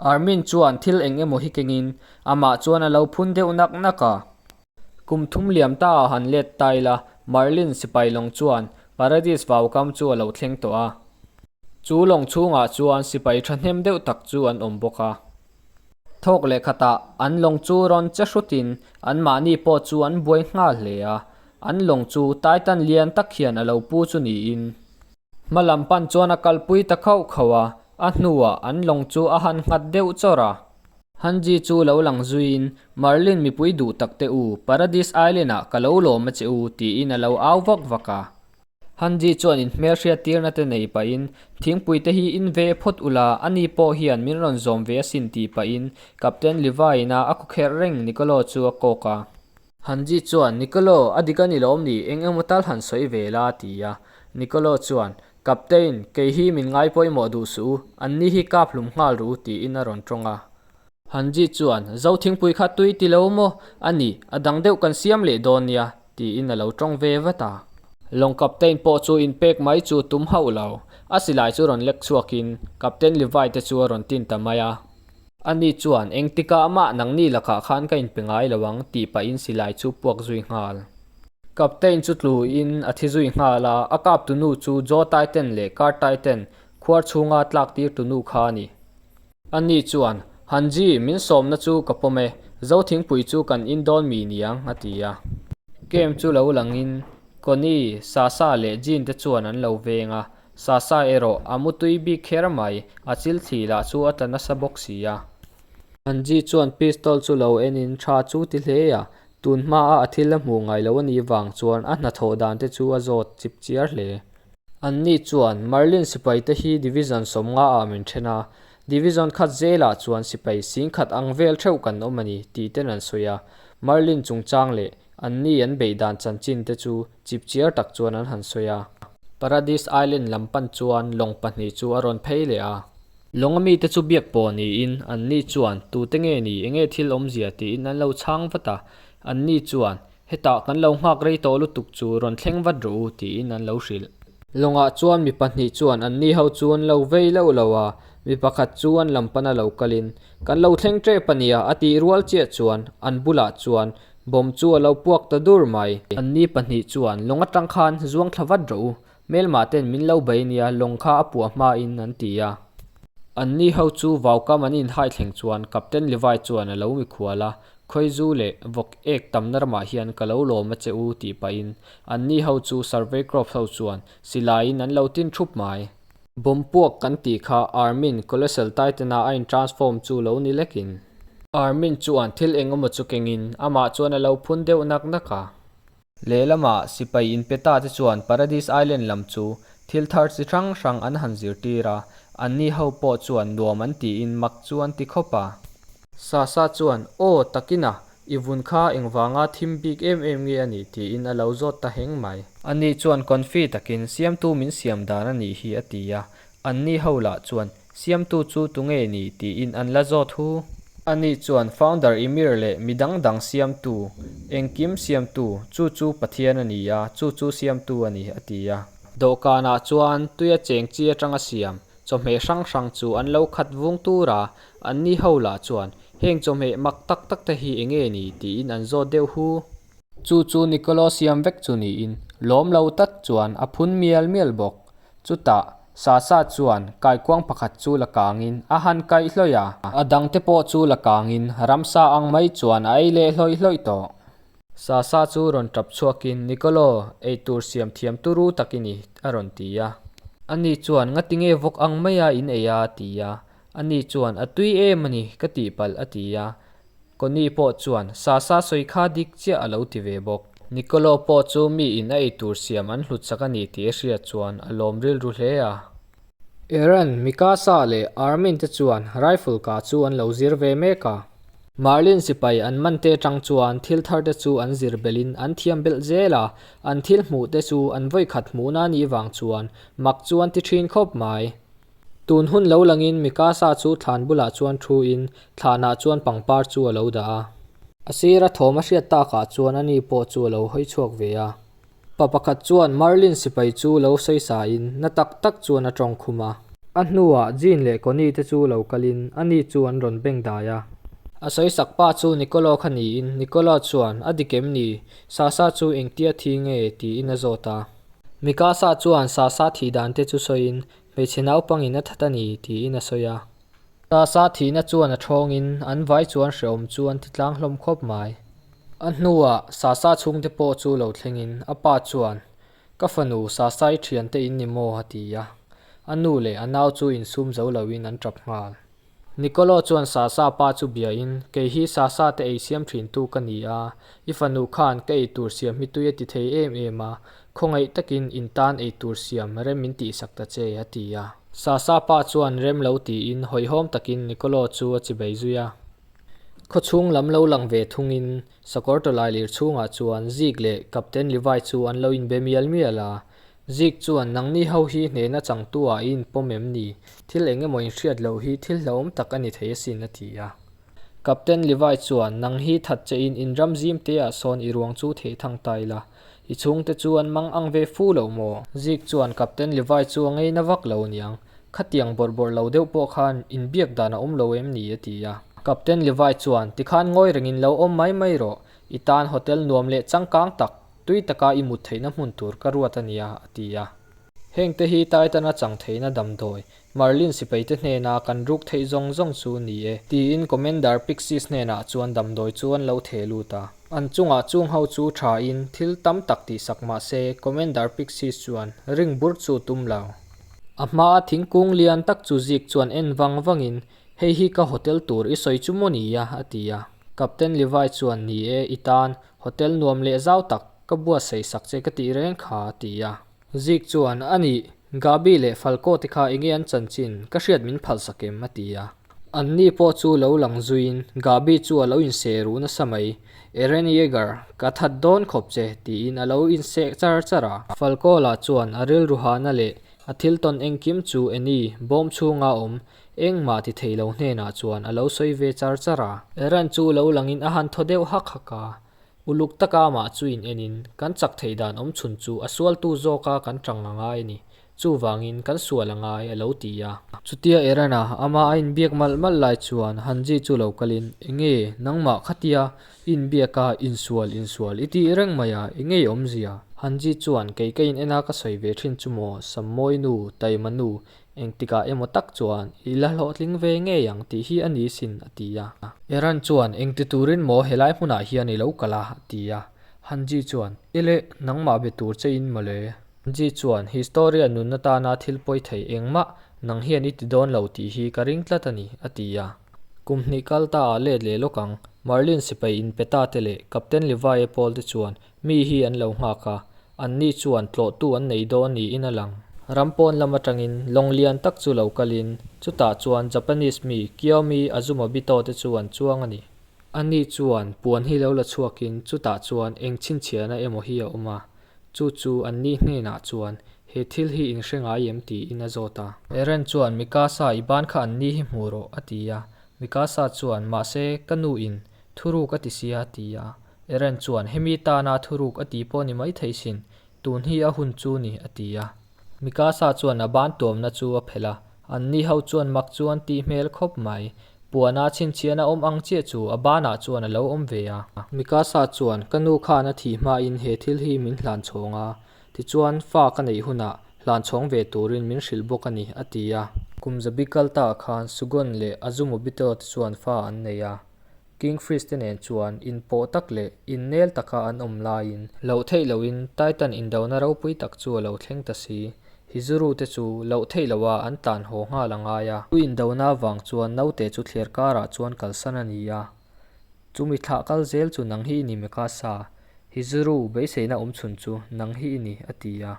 Armin chuan thil eng emaw hi kengin amah chuan a lo phun deuh nak nak a. Kum thum liam ta ah han let ta ila, Marlin sipai lawng chuan Paradis vaukam chu a lo thleng tawh a. Chu lawng chhungah chuan sipai thahnem deuh tak chu an awm bawk a. Thawk leh khatah an lawng chu rawn che hrutin anmahni pawh chu an buai nghal hle a. An lawng chu Titan lian tak hian a lo pu chu niin. Hma lam pan chuan a kalpui ta khauh khauh a, a hnuah an lawng chu a han nghat deuh chawrh a. Hanji chu lo lang zuiin, Marlin mipui duh tak te u, Paradis Island-ah ka lo lawm a che u, tiin a lo au vak vak a. Hanji chuan inhmelhriat tirna te nei pahin, Thingpui te hi in ve phawt ula, ani pawh hian min rawn zawm ve asin tih pahin Captain Levi-in-a a khawkherh reng Nicolo chu a kawk a. Hanji chuan, Nicolo, a dik a ni lawm ni, eng emaw tal han sawi ve la, a ti a. Nicolo chuan, Captain, kei hi min ngai pawimawh duh suh u, anni hi kap hlum nghal ru, tiin a rawn tawng a. Hanji chuan, Zo thingpui kha tui ti lo maw? A ni, a dang deuh kan siam leh dawn nia, tiin a lo tawng ve vat a. Lawng Captain pawh chu inpek mai chu tum hauh lo. A silai chu rawn lek chhuakin, Captain Levi te chu a rawn tin ta mai a. Ani chuan, Engtikah mah nangni lakah khan ka inpe ngai lo ang, tih pahin silai chu puak zui nghal. Captain chu tluin a thi zui nghal a, a kap tunu chu Joe Titan leh Kurt Titan khuar chhunga tlak tir tunu kha a ni. Ani chuan, Hanji, min sawmna chu ka pawm e, Zo thingpui chu kan in dawn mi niang, a ti a. Camp chu lo langin Connie, Sasa leh Jean te chuan an lo veng a, Sasa erawh a mutui bik kher mai, a chil thli lah chu a tla nasa bawk si a. Angie chuan pistol chu lo enin tha chu ti hle a, tun hmaa a thil a hmuh ngai lo a nih vang chuan a hnathawh dan te chu a zawt chip chiar hle. Anni chuan Merlin sipai te hi Division 50 ah min then a, Division khat zelah chuan sipai singkhat ang vel theuh kan awm a ni tih ten an sawi a, Merlin chungchang leh anni an beih dan chanchin te chu Chipchiar tak chuan an han sawi a. Paradis Island lam pan chuan lawng pahnih chu a rawn phei leh a. Lawng a mite chu biak pawh niin anni chuan tute nge ni enge thil awmzia tiin an lo chhang vat a. Anni chuan, Hetah kan lo nghak rei tawh lutuk chu rawn thleng vat rawh u tiin an lo hrilh. Lawngah chuan mi pahnih chuan anni ho chu an lo vei loh lo a, mi pakhat chu an lam pana lo kalin, Kan lo thleng tep a nia a tih rual chiah chuan an bulah chuan Bomb chu a lo puak ta dur mai. Anni pahnih chuan lawng atang khan zuang thla vat rawh u, hmelmah ten min lo bei nia lawng kha a puah hmain an ti a. Anni ho chu vaukam an inhai thleng chuan Captain Levi chuan a lo mikhual a, Khawizu leh vawk ek tamna ramah hian ka lo lawm a che u tih pahin anni ho chu Survey Corps ho chuan silaiin an lo tin thup mai. Bomb puak kan tih kha Armin Colossal Titan-a a in-transform chu lo ni lekin. Armin chuan thil eng emaw chu kengin amah chuan a lo phun deuh nak nak a. Lehlamah sipai inpe ta te chuan Paradis Island lam chu thil thar chi hrang hrang an han zirtir a, anni ho pawh chuan nuam an tiin mak chu an ti khawp a. Sasa chuan, Aw, takina, I vun kha engvanga thim bik em em nge a nih tiin a lo zawt ta heng mai. Ani chuan confi takin siamtu min siam dan a nih hi a ti a, anni ho lah chuan siamtu chu tunge ni tiin an la zawt hu. Ani chuan founder Ymir leh mi dang dang siamtu, engkim siamtu, chu chu Pathian a ni a, chu chu siamtu a ni a ti a. Dawhkanah chuan tuia cheng chi atanga siam chawhmeh hrang hrang chu an lo khat vung tur a, anni ho lah chuan heng chawhmeh mak tak tak te hi eng nge ni tiin an zawt deuh hu. Chu chu Nicolo siam vek chu niin lawm lo tak chuan a phun mial mial bawk. Chutah Sasa chuan kaikuang pakhat chu la kangin a han kaih hlawih a, a dangte pawh chu la kangin ramsa ang mai chuan a ei leh hlawih hlawih tawh. Sasa chu rawn tap chhuakin, Nicolo, eitur siam thiam turu tak i ni, a rawn ti a. Ani chuan, Ngati nge vawk ang maia in ei a? a ti a. Ani chuan, A tui em a ni, ka tih palh, a ti a. Connie pawh chuan, Sasa sawi kha dik chiah a lo ti ve bawk. Nicolo pawh chu mi in a eitur siam an hlutsak a ni tih a hriat chuan a lawm rilru hle a. Aaron, Mikasa leh Armin te chuan rifle kah chu an lo zir ve mek a. Marlin sipai an man te atang chuan thil thar te chu an zir belhin an thiam belh zel a, an thil hmuh te chu an vawikhat hmuhna a nih vang chuan mak chu an ti thin khawp mai. Tun hun lo langin Mikasa chu thlan bulah chuan thu in thlanah chuan pangpar chu a lo dah a. A sira thawm a hriat takah chuan ani pawh chu a lo hawi chhuak ve a. Pa pakhat chuan Marlin sipai chu lo sawi sain na tak tak chuan a tawng khum a. A hnuah Jean leh Connie te chu lo kalin ani chu an rawn beng dai a. A sawisak pa chu Nicolo kha niin Nicolo chuan, A dik em ni? Sasa chu engtia thi nge? tiin a zawt a. Mikasa chuan Sasa thih dan te chu sawiin, Hmeichhe naupangin a that a ni, tiin a sawi a. Sasa thihna chuan a thawngin an vai chuan hrehawm chu an ti tlang hlawm khawp mai. A hnuah Sasa chhungte pawh chu lo thlengin a pa chuan, Ka fanu Sasai thiante in ni maw? a ti a. A nu leh a nau chu insum zo loin an tap nghal. Nicolo chuan Sasa pa chu biain, Kei hi Sasa te ei siam thintu ka ni a, i fanu khan ka ei tur siam hi tui a ti thei em em a, khawngaih takin in tan ei tur siam rem min tihsak ta che, a ti a. Sasa pa chuan rem lo tiin hawihhawm takin Nicolo chu a chibei zui a. Khawchhung lam lo lang ve thungin sakawr tawlailir chhungah chuan Zeke leh Captain Levi chu an lo inbe mial mial a. Zeke chuan, Nangni ho hi hnehna changtu ah i inpawm em ni? Thil eng emaw inhriat loh hi thil hlauhawm tak a ni thei asin, a ti a. Captain Levi chuan, Nang hi that che in in ram zim te ah sawn i ruang chu theh thang ta ila. I chhungte chu an mang ang ve fu lo maw? Zeke chuan Captain Levi chu a ngeina vak lo aniang. Khatiang bawrh bawrh lo deuh pawh khan inbiak dan a awm lo em ni? a ti a. Captain Levi chuan, Tikhan ngawi rengin lo awm mai mai rawh. I tan hotel nuam leh changkang tak, tui taka i mut theihna hmun tur ka ruat a nia, a ti a. Hengte hi Titan-a chang theihna damdawi, Merlin sipaite hnena kan ruk theih zawng zawng chu ni e, tiin Commander Pixis hnenah chuan damdawi chu an lo theh lut a. An chungah chung ho chu thain thil tam tak tihsak mah se, Commander Pixis chuan ring bur chu tum lo. A hmaa thingkung lian tak chu zik chuan en vang vangin, Hei hi ka hotel tur i sawi chu maw ni a? a ti a. Captain Levi chuan, Ni e, i tan hotel nuam leh zau tak ka buatsaih sak che ka tih reng kha, a ti a. Zik chuan, A nih, Gabi leh Falco te kha enge an chanchin, ka hriat min phalsak em? a ti a. Anni pawh chu lo lang zuiin Gabi chu a lo inseh ruh nasa mai, Eren Yeager, ka that dawn khawp che, tiin a lo inseh char char a. Falco lah chuan a rilru hahna leh a thil tawn engkim chu Annie bawm chhunga awm engmah ti thei lo hnenah chuan a lo sawi ve char char a. Eren chu lo langin a han thaw deuh hak hak a, uluk taka amah chu in enin kan chak theih dan awm chhun chu a sualtu zawka kan tang a ngai a ni, chuvangin kan sual a ngai a lo ti a. Chutia Eren-a amah a inbiak malh malh lai chuan Hanji chu lo kalin, Enge, nangmah khatia i inbiak a, insual, insual i tih reng mai a, enge i awmzia? Hanji chuan, Kei ka in en a ka sawi ve thin chu maw, Sammawi nu, Taima nu, Engtikah emaw tak chuan i la hlawhtling ve ngei ang tih hi a ni sin, a ti a. Eran chuan, Engti turin maw helai hmunah hian i lo kal a? a ti a. Hanji chuan, I le, nangmah be tur che in mawle. Hanji chuan, Historia nunna tana thil pawi thei engmah nang hian i ti dawn lo tih hi ka ring tlat a ni, a ti a. Kum hnih kal ta ah let leh lawk ang, Merlin sipai inpe ta te leh Captain Levi-a pawl te chuan mi hi an lo nghak a, Anni chuan tlawhtu an nei dawn niin a lang. Ram pawn lam atangin lawng lian tak chu lo kalin, chutah chuan Japanese mi Kiyomi Azumabito te chu an chuang a ni. Ani chuan puan hi lo la chhuakin chutah chuan eng chhinchhiahna emaw hi a awm a, chu chu anni hnenah chuan he thil hi in hre ngai em tiin a zawt a. Eren chuan Mikasa i ban kha anni hi hmu rawh a ti a, Mikasa chuan mahse ka nu in thuruk a ti sia a ti a. Eren chuan, Hemi tana thuruk a ti pawh ni mai thei sin, tun hi a hun chu ni, a ti a. Mikasa chuan a ban tuamna chu a phelh a, anni ho chuan mak chu an tih hmel khawp mai. Puana chhinchhiahna awm ang chiah chu a banah chuan a lo awm ve a. Mikasa chuan, Ka nu khan a thih hmain he thil hi min hlan chhawng a, tichuan fa ka neih hunah hlan chhawng ve turin min hrilh bawk a ni, a ti a. Kum zabi kal taah khan Sugon leh Azumobito te chuan fa an nei a. Kingfish te nen chuan inpawh tak leh innel taka an awm laiin loh theih lohin Titan indona ropui tak chu a lo thleng ta si. Hizuru te chu loh theih loha an tlan haw nghal a ngai a. Chu indona avang chuan naute chu thliar karah chuan kalsan a ni a. Chumi thlah kal zel chu nang hi i ni Mikasa. Hizuru, beiseina awm chhun chu nang hi i ni, a ti a.